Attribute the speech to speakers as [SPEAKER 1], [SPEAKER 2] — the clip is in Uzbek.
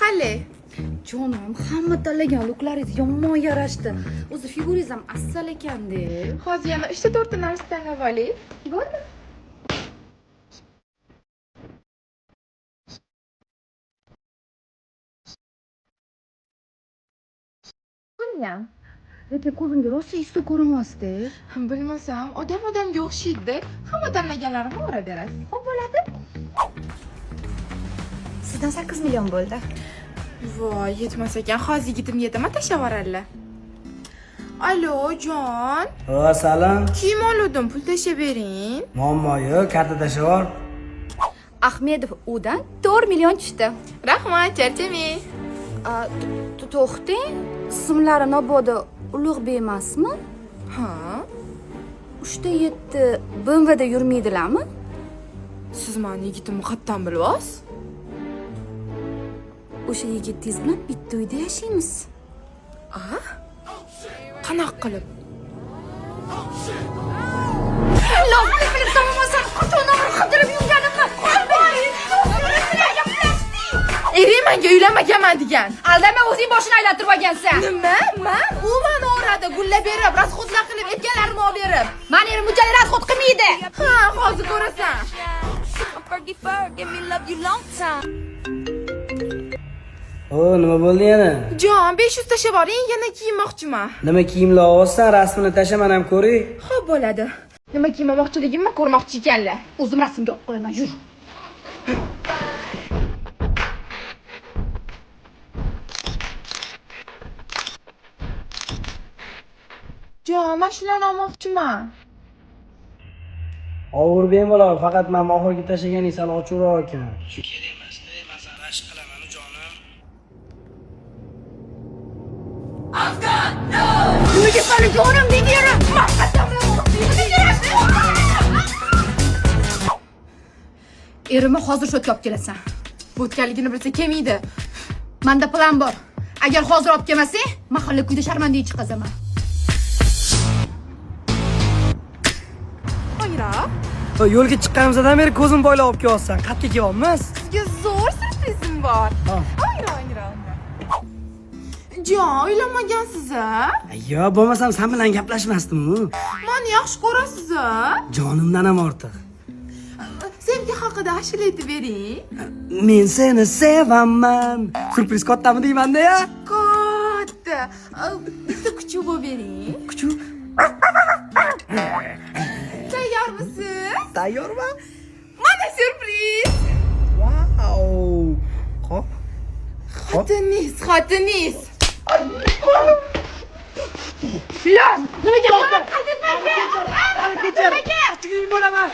[SPEAKER 1] Qalay?
[SPEAKER 2] Jonim, hamma tanlagan luklaringiz yomon yarashdi. O'zi figuringiz ham asal ekanda.
[SPEAKER 1] Hozir yana 3 ta 4 ta narsa tanlab olay. Bo'ldi. Buniyam.
[SPEAKER 2] Lekin ko'zimga rosa issiq ko'rinyapti.
[SPEAKER 1] Bilmasam, odam odamga o'xshaydi. Hamma tanlaganlarimni uraverasiz.
[SPEAKER 2] Xo'p bo'ladi.
[SPEAKER 3] Sizdan 8 million bo'ldi.
[SPEAKER 1] Voy, yetmas ekan. Hozir yigitimga aytaman, tashlab yuboradilar. Alo, jon.
[SPEAKER 4] O, salom.
[SPEAKER 1] Kiyim oluvdim, pul tashlab bering.
[SPEAKER 4] Muammo yo'q, karta tashlab yubor.
[SPEAKER 2] Ahmedov udan 4 million tushdi.
[SPEAKER 1] Rahmat, charchamang.
[SPEAKER 2] To'xtang, ismlari Noboda Ulug'bek emasmi?
[SPEAKER 1] Ha?
[SPEAKER 2] 3 ta 7 BMWda yurmaydilarmi?
[SPEAKER 1] Siz mani yigitimni qayerdan bilyapsiz?
[SPEAKER 2] O'sha yigitingiz bilan bitta uyda yashaymiz.
[SPEAKER 1] A? Qanaqa qilib?
[SPEAKER 2] Lozim bilib tomonsan, qachon qidirib yurganimni.
[SPEAKER 1] Ering menga uylanmaganman degan.
[SPEAKER 2] Aldama, o'zing boshini aylantirib olgansan.
[SPEAKER 1] Nima? Man? U mani o'radi, gullab berib, расход lar qilib, aytganlarimni olib berib.
[SPEAKER 2] Mani erim bunchalik расход qilmaydi.
[SPEAKER 1] Ha, hozir ko'rasan.
[SPEAKER 5] Fergie Ferg, give me love you long time.
[SPEAKER 4] O, nima bo'ldi yana?
[SPEAKER 1] Jon, 500 tashlab yuboring, yana kiymoqchiman.
[SPEAKER 4] Nima kiyimlar olsan, rasmini tasha, man ham ko'ray.
[SPEAKER 1] Xo'p bo'ladi. Nima kiymoqchiligimni ko'rmoqchi ekanlar.
[SPEAKER 2] O'zim rasmga olib qo'yaman, yur.
[SPEAKER 1] Jon, mana shularni olmoqchiman.
[SPEAKER 4] Og'ir bemalol, faqat man oxirgi tashlaganing sal ochiqroq ekan. Shu kerak emas-da, man sani rashk qilaman, jonim.
[SPEAKER 2] Nimaga sani jonim deydi erim? Man qasam bilan Erimni hozir shu yerga olib kelasan.
[SPEAKER 1] Bo'tkaligini bilsa kelmaydi.
[SPEAKER 2] Manda plan bor. Agar hozir olib kelmasang, mahalla kuyda sharmandaga chiqazaman.
[SPEAKER 1] Qo'ng'iroq.
[SPEAKER 4] O, yo'lga chiqqanimizdan beri ko'zim boylab olib kelyapsan. Qayerga kelyapmiz?
[SPEAKER 1] Sizga zo'r syurprizim bor.
[SPEAKER 4] Ha.
[SPEAKER 1] Oyra, oyra, oyra. Jon, uylanmagansiz a?
[SPEAKER 4] Yo, bo'lmasam sen bilan gaplashmasdim-u.
[SPEAKER 1] Mani yaxshi ko'rasiz a?
[SPEAKER 4] Jonimdan ham ortiq.
[SPEAKER 1] Sevgi haqida ashula aytib bering.
[SPEAKER 4] Men seni sevaman. Syurpriz kattami deyman-da ya?
[SPEAKER 1] Katta. Bitta kuchuk bo'lib bering.
[SPEAKER 4] Kuchuk.
[SPEAKER 1] Tayyormisiz?
[SPEAKER 4] Tayyorman.
[SPEAKER 1] Mana syurpriz.
[SPEAKER 4] Vau. Xo'p. Xo'p.
[SPEAKER 1] Xotiningiz, xotiningiz.
[SPEAKER 2] Nimaga?
[SPEAKER 4] Kechir. Bo'laman.